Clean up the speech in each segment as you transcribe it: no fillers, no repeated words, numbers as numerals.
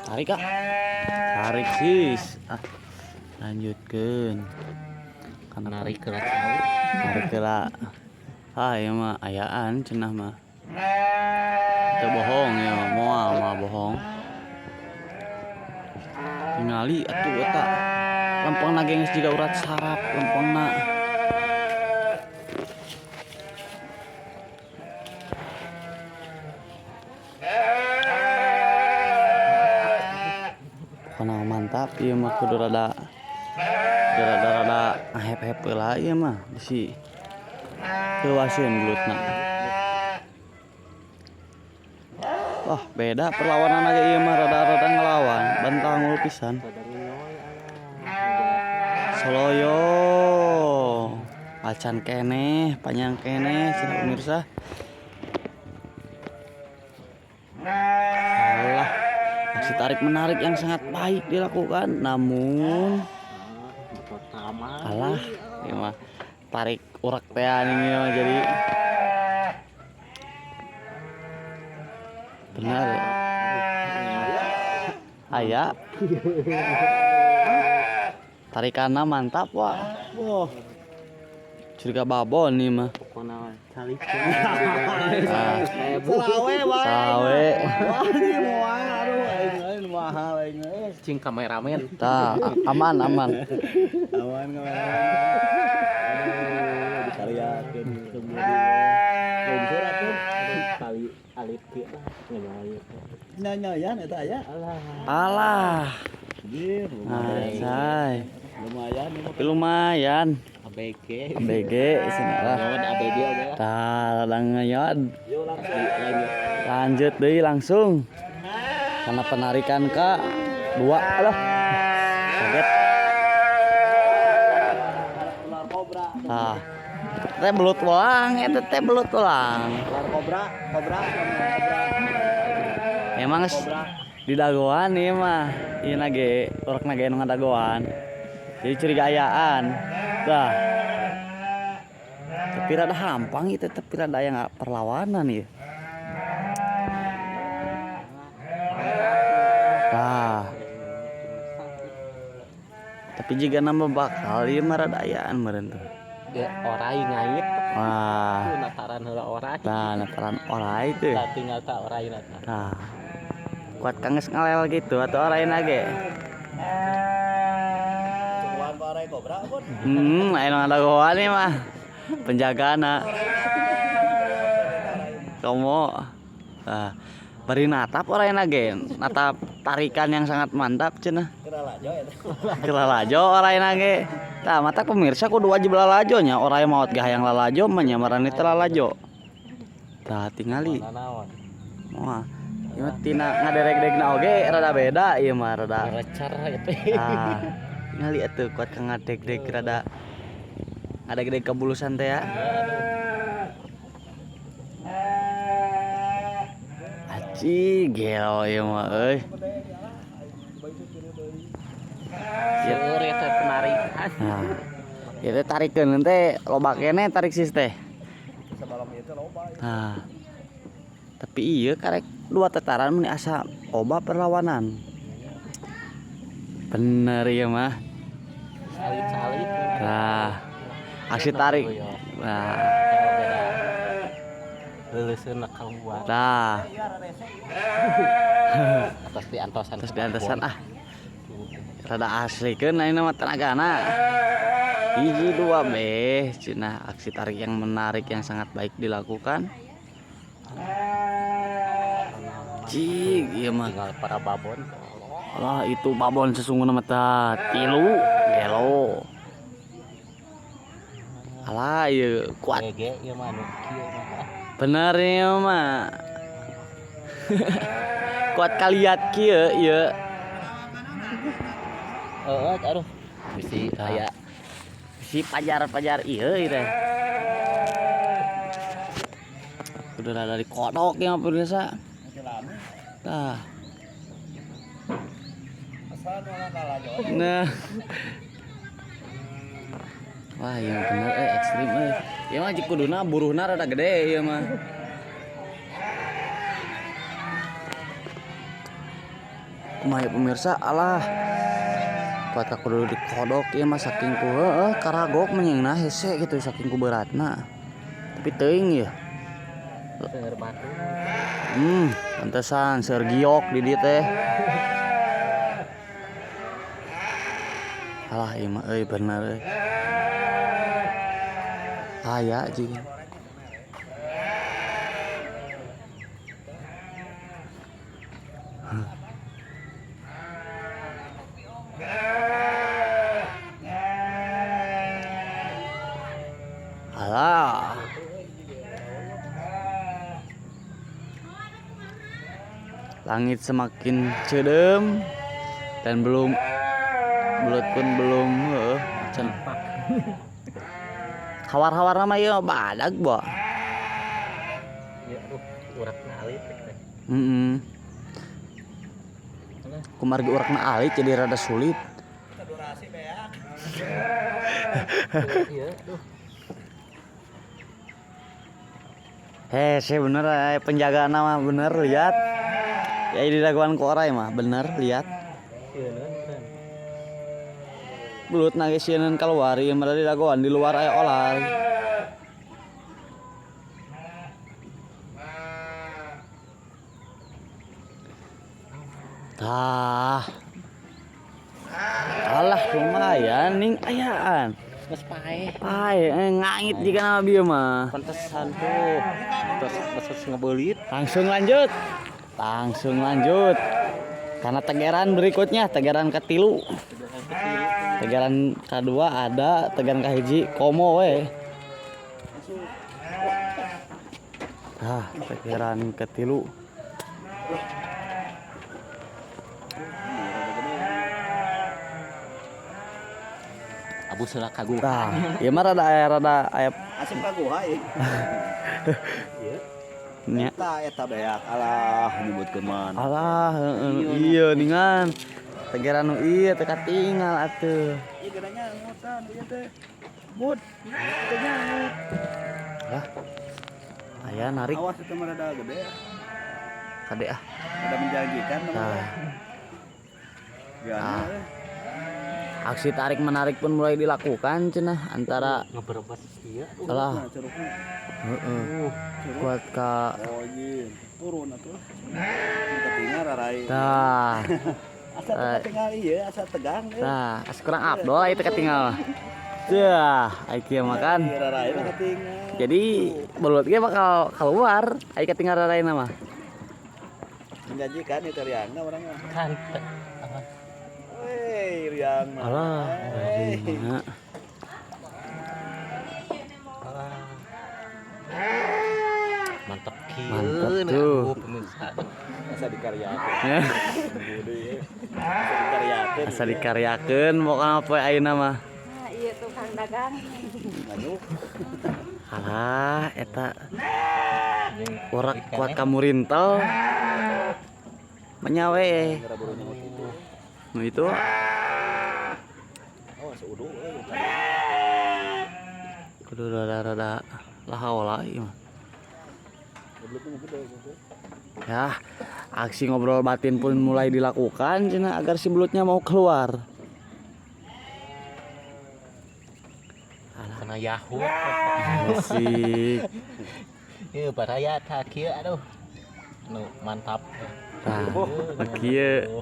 Tarik ah. Tarik sis. Ah. Lanjutkeun. Karena Narik ke tarik heula. Ah, ieu mah ayaan cenah mah. Teu bohong ya mah, moal moal bohong. Tingali atuh eta. Lempengna ge geus jiga urat saraf lempengna. Pokona mantap ieu mah kudu rada rada rada ngahep-hep heula ieu mah bisi teuaseun belutna. Wah, beda perlawanan aja ieu mah rada-rada ngelawan, bantangul pisan. Soloyo. Acan keneh, panjang keneh cenah pemirsa. Salah. Aksi tarik menarik yang sangat baik dilakukan, namun alah, ieu mah tarik urak teh anjing ieu mah jadi benar. Aya. Tarikanna mantap, wah. Wah. Curiga babon nih mah. Pokona calik. Ah, Sawe bae. sawe. Wah, ini moal aduh aing euy nu mahal aing euy. Cing kameramen. Tah, aman aman. Awan kameramen. Aduh, dikaliakeun kembali. Luncur atuh. Aduh, kali alit kieu lah ngenyoy. Nyanyayan eta aya. Alah. Alah. Anjir, lumayan. Say. Lumayan ini mah. Tapi lumayan. ABG. ABG cenah lah. Nyod ABG oge lah. Tah, ladang ngeyod. Yo langsung. Lanjut. Lanjut deui langsung. Karena penarikan ke dua lah. Kaget. Ular kobra. Tah. Teh belut welang, eta teh belut welang. Ular kobra, kobra, kobra. Emang Kobra. di dagoan ieu mah. Ieu na ge, urekna ge nu ngadagoan. Jadi curiga ayaan. Tah. Tapi rada hampang ieu teh, tapi rada aya nggak perlawanan ieu. Tah. Tapi jika nama bakal ieu mah rada ayaan meureun tuh. Ya orai ngait. Wah. Tuh nataran heula orai. Tah, nataran orai tuh. Tah tinggal tah orai na tah. Tah. Kuat kanges ngalel gitu atau orain lagi. Tungguan parai kobra pun. Lain ngadagoan nih mah. Penjagana. Komo. Tah. Bari natap orain lagi. Natap tarikan yang sangat mantap cenah. Lalajo eta. Lalajo orain lagi. Tah, mata pemirsa kudu wajib lalajo nya. Orai maot ge hayang lalajo mah nya marani teh lalajo. Tah tingali. Mana naon? Wah, ieu mah tina ngaderek-derekna oge rada beda ieu mah rada. Ngerecer itu. Ah, tingali atuh kuat ka ngadeg-deg rada ngadeg-deg kabulusan teh ya. Aci gelo ieu mah euy. Seueur eta penarikan. Nah, ieu teh tarikeun teh loba keneh tarik sis teh. Sebelum itu loba. Nah. Tapi iya karek dua tataran mun asa loba perlawanan. Bener ieu mah. Salit-salit. Nah, aksi tarik. Nah, Leuleuskeun keluar. nah, Atas diantosan. terus diantosan ah. Rada aslikeun ayeuna mah tenagana. Hiji dua beh, cenah aksi tarik yang menarik yang sangat baik dilakukan. Cik, ieu mah. Tinggal para babon. Lah itu babon sesungguhna mah tah tilu gelo. Alah ieu kuat. GG ieu mah anu kieu mah. Bener ieu mah. Kuat kaliat kieu ieu. Heeh, aduh. Bisi aya Si pajar-pajar ieu ieu teh. Udah rada dikodok ya pemirsa. Tah. Nah. Wah, yang bener ekstrim euy. Ieu mah kuduna buruhna rada gede ieu mah. Kumaha pemirsa, alah. Kuat ka kudu dikodok ieu mah saking ku heueuh karagok menyingna hese gitu saking ku beratna. Tapi teuing ya. Seueur batu. Pantesan seueur giok di dieu teh. Alah ieu mah euy bener euy. Aya jeung. Alah. Langit semakin cedem dan belum belut pun belum heueuh can. Hawar-hawar mah ieu badag boh. Ya aduh, uratna alit teh. Heeh. Kumargi urakna alit jadi rada sulit. Durasi beak. Iya, aduh. Heh, saya bener penjagaan mah bener lihat. Ya di dagoan ku orai mah bener lihat. Belut nage sieun keluar ieu mah di dagoan di luar aya olar. Tah. Alah lumayan ning ayaan. Geus paeh. Pae ngangit jika nama bieu mah. Pantesan tuh. Terus terus ngebeulit. Langsung lanjut. Langsung lanjut. Karena tegeran berikutnya, tegeran ketilu. Tegeran kedua ada, tegeran kahiji komo we. Tah, tegeran ketilu. Abu seula kaguhan. Tah, ieu mah rada aya rada aya Asup ka guha ieu. nya. Eta eta beak alah nyebutkeun mah. Alah, heeh, iya ningan. Tegeran nu ieu teh katingal atuh. Ieu geuna nyangutan ieu teh. Mut. Teu nyangut. Lah. Aya narik Awas itu mah rada gede. kade ah. Rada menjanjikan Tah. Gana. Aksi tarik menarik pun mulai dilakukan cenah antara Ngeberebes ieu. alah Curugna. heeh kuat ka Oh iya, turun atuh. Katingal rarai. tah Asa teu katingal ieu, asa tegang euy. tah asa kurang abdol itu katingal. Tah, ai kieu makan. Ieu rarai mah katingal. Jadi belut ge bakal keluar ai katingal raraina mah. Menjanjikan itu riangna urang mah. Kan Wey, riang mah. Alah, Wey. gimana? Mantap kieu. Mantap tuh. Pemirsa. Asa dikaryakeun. Budi. Asa dikaryakeun. Asa dikaryakeun pokona poe ayeuna mah. Nah, iya tukang dagang. Nganyuk. Alah, eta urak kuat kamurintel. Menyawe. Gara buru nyangut itu. Nu itu Oh, seuduh euy. kudu rada-rada lahaola ieu mah. Gobloknya gede gitu. Ya, aksi ngobrol batin pun mulai dilakukan cenah agar si belutnya mau keluar. Kena Yahoo. Asik. Ieu baraya tah kieu aduh. Nu mantap. Tah, kieu.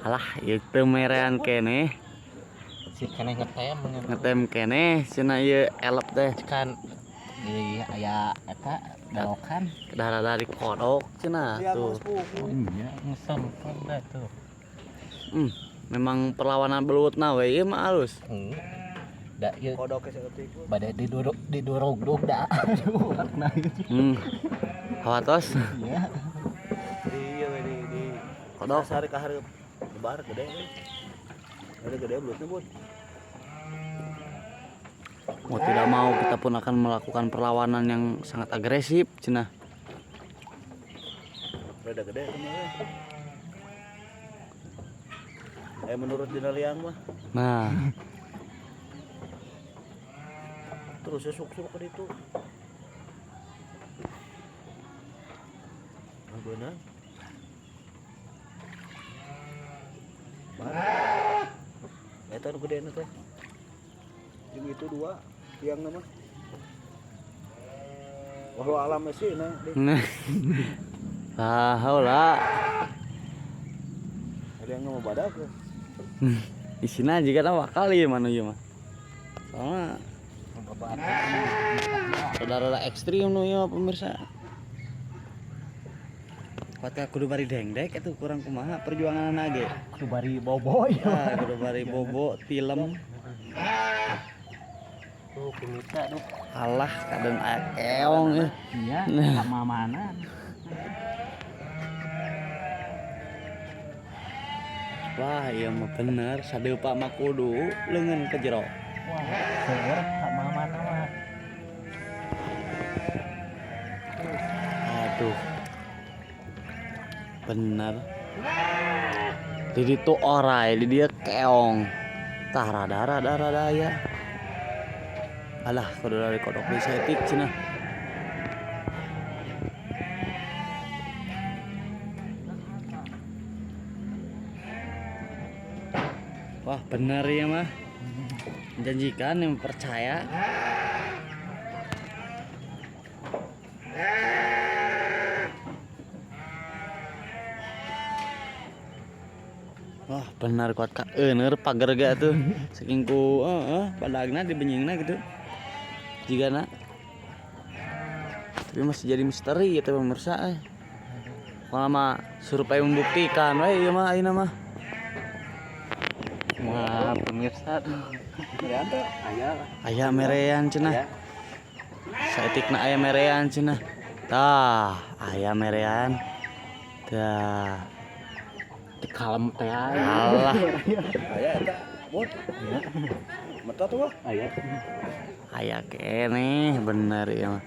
Alah, ieu teu merean keneh, Si keneh ngetem ngetem keneh cenah ieu elep teh. Kan ieu aya eta belokan. Rada dikodok cenah tuh. Iya, ngesempet dah tuh. Memang perlawanan belutna we ieu mah alus. Da ieu Kodok ke saeutik. bade diduruk diduruk da. Aduh, urakna ieu. Hawatos. Iya. Iya we di Kodok. Sari ka hareup. Lebar gede we. Ada gede belutnya, Bud. Mau tidak mau kita pun akan melakukan perlawanan yang sangat agresif cenah. Rada gede kemarin. Menurut dina liang mah Nah, terus suk-suk ke ditu. Nah, beunang. Nu gede teh. Jeung itu dua tiang nama. Walau alam sih nah. Ah, lah. Ada yang mau badak ya. Di sini juga na bakal ieu mah nu ieu mah. Soalnya saudara ekstrim nu ieu mah, pemirsa. Kuat kudu bari dengdek itu kurang kumaha perjuangan ge. Kudu bari bobo ieu. Ah, kudu bari bobo tilem. Tuh pemirsa aduh. Alah kaden aya keong euy. Iya, sama mana? Wah, iya mah bener, sadeupa mah kudu leungeun ke jero. Wah, seueur sama mana mah. Aduh. Bener. Di ditu orai, di dia keong. Tah rada rada rada ya. Alah, kudu dari kodok deui saeutik cenah. Wah, bener ya mah. Menjanjikan yang percaya. Wah, benar kuat ka euneur pager ge atuh. Saking ku heeh badagna dibenyingna gitu. Jigana. Tapi masih jadi misteri ya teh pemirsa eh. Pokona mah survei membuktikan we ieu mah ayeuna mah. Wah, pemirsa tuh. Merean teh Aya. Aya merean cenah. Saeutikna aya merean cenah. Tah, aya merean. Tah. Di kalem teh. Alah, aya eta. Bot. Mata tuh wah. Aya. aya keneh bener ieu mah.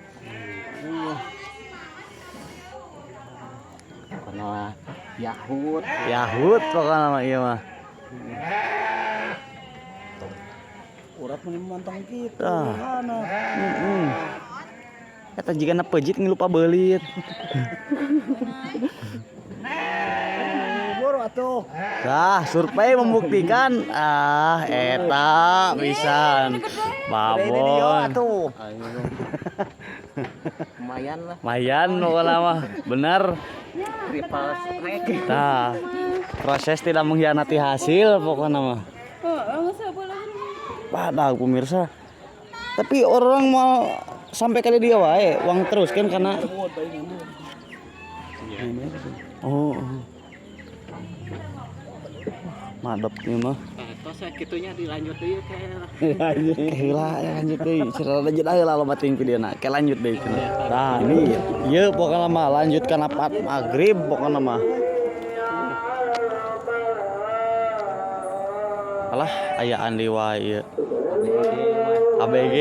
Pokona Yahud. Yahud pokokna mah ieu mah. Urat mah mantang kitu. Tah. Hana. Heeh. Eta jigana peujit ngilupa beulit. Boro atuh. Tah, survei membuktikan ah eta pisan. Babon. Atuh. Lumayan lah. Lumayan pokokna mah. Bener. Triple strike. Tah. Proses tidak mengkhianati hasil pokoknya mah. Padahal pemirsa. Tapi orang mau sampai kali dia wae, uang terus kan karena oh. Madep nih mah. Tos ya kitunya dilanjut deui ke. Heula ya lanjut deui. Cerita lanjut aja lah loba teuing videona. Ke lanjut deui cenah. Nah, ini ieu pokokna mah lanjut kana part maghrib pokokna mah. Alah, aya Andi wae ieu. ABG.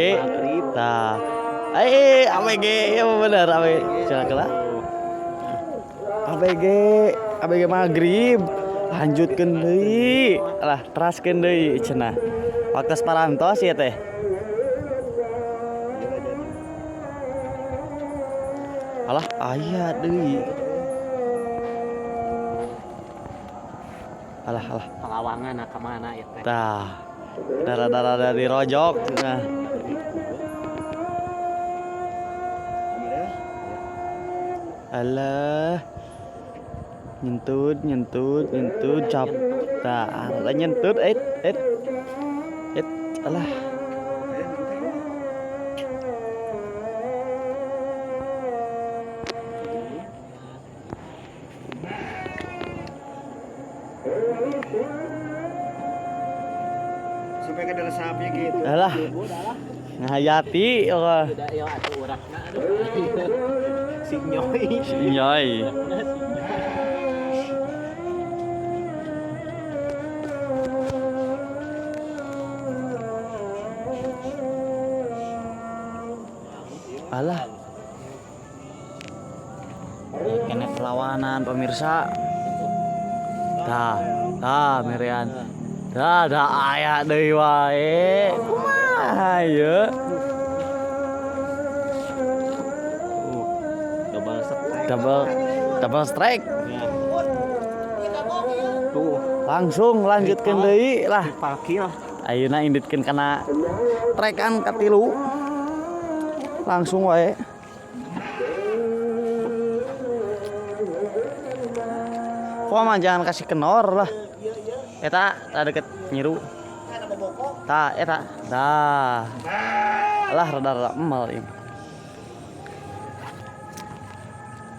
Tah. Eh, ABG ya bener ABG. Cenah keula. ABG, ABG maghrib. Lanjutkeun deui. Alah, teraskeun deui cenah. Waktu parantos ya teh. Alah, aya deui. Alah, alah. Palawangan ka mana ya teh. Tah. Darah-darah dari rojok. Nah. Alah. Nyentut, nyentut, nyentut, cap. Tah, alah nyentut, et, et. Et, alah. Sampai ke dalam sapi gitu. Alah. Ngahayati oh. Tidak ya atuh urakna aduh. Si nyoy. Nyoy. Alah. Kene perlawanan pemirsa. Tah, tah Merian. Tah, dah aya deui wae. Kumaha ieu? Double strike. Double double strike. Tuh, Langsung lanjutkeun deui lah. triple kill. Ayeuna inditkeun kana trekan katilu. Langsung wae. Kok mah jangan kasih kenor lah. Eta tah deket nyiru. Tah eta. Tah. Lah rada-rada emal ieu.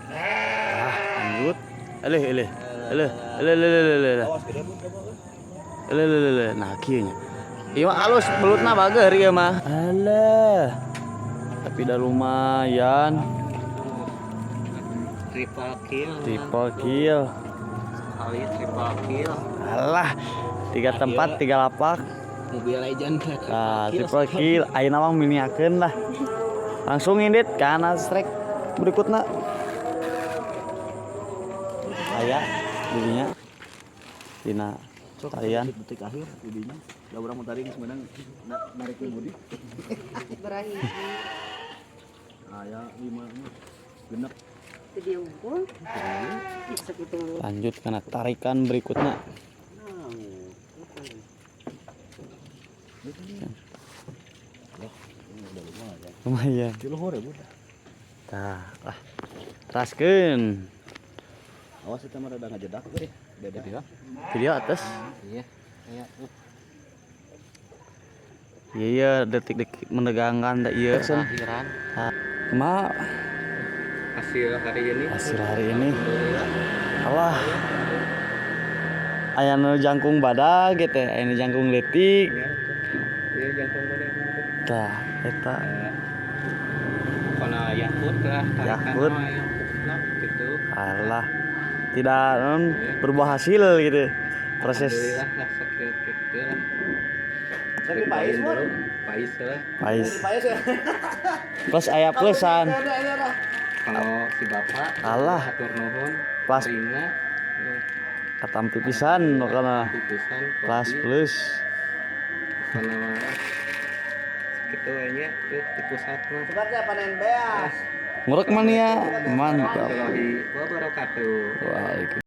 Ah, lanjut. Eleh eleh. Eleh eleh eleh eleh eleh. Eleh eleh eleh. Nah, kieu nya. Ieu mah alus belutna bager ieu mah. Alah. Tapi dah lumayan. Triple kill. Triple kill. Sekali triple kill. Alah. 3 tempat, 3 lapak. Mobile Legend. Nah, triple kill. Ayeuna mah miniakeun lah. Langsung indit kana strike berikutna. Aya dirinya dina tarian. Detik akhir jadinya. Da urang mau tarik sebenarnya narik mudi. Berahi Aya 5 mah genep. video unggul. Segitu. Lanjut kana tarikan berikutnya. Lumayan. Di luhur ya, Bud. Tah, lah. Teraskeun. Awas eta mah rada ngajedak euy. Beda. Video atas. Iya. Iya. Iya, iya detik-detik menegangkan da ieu sen. Akhiran Kumaha hasil hari ini. hasil hari ini? Alah. Aya nu jangkung badag gitu, aya nu jangkung leutik. Iya, jangkung badag. Tah, eta. Karena Yakut lah, tarikan Yakut. mah yang lah gitu. Alah. Tidak berbuah hasil gitu. Proses Alhamdulillah lah sakit gitu lah. Tapi pais, Bud. Pais lah. pais. Pais ya. Plus aya plusan. Kalau si bapak Alah. atur nuhun Pas. terima Katampi pisan pokona. pisan Plus plus. karena gitu nya tuh di pusat mah. Sebenarnya panen beas. Ngurek mania. Mantap. Warahmatullahi wabarakatuh. Waalaikumsalam.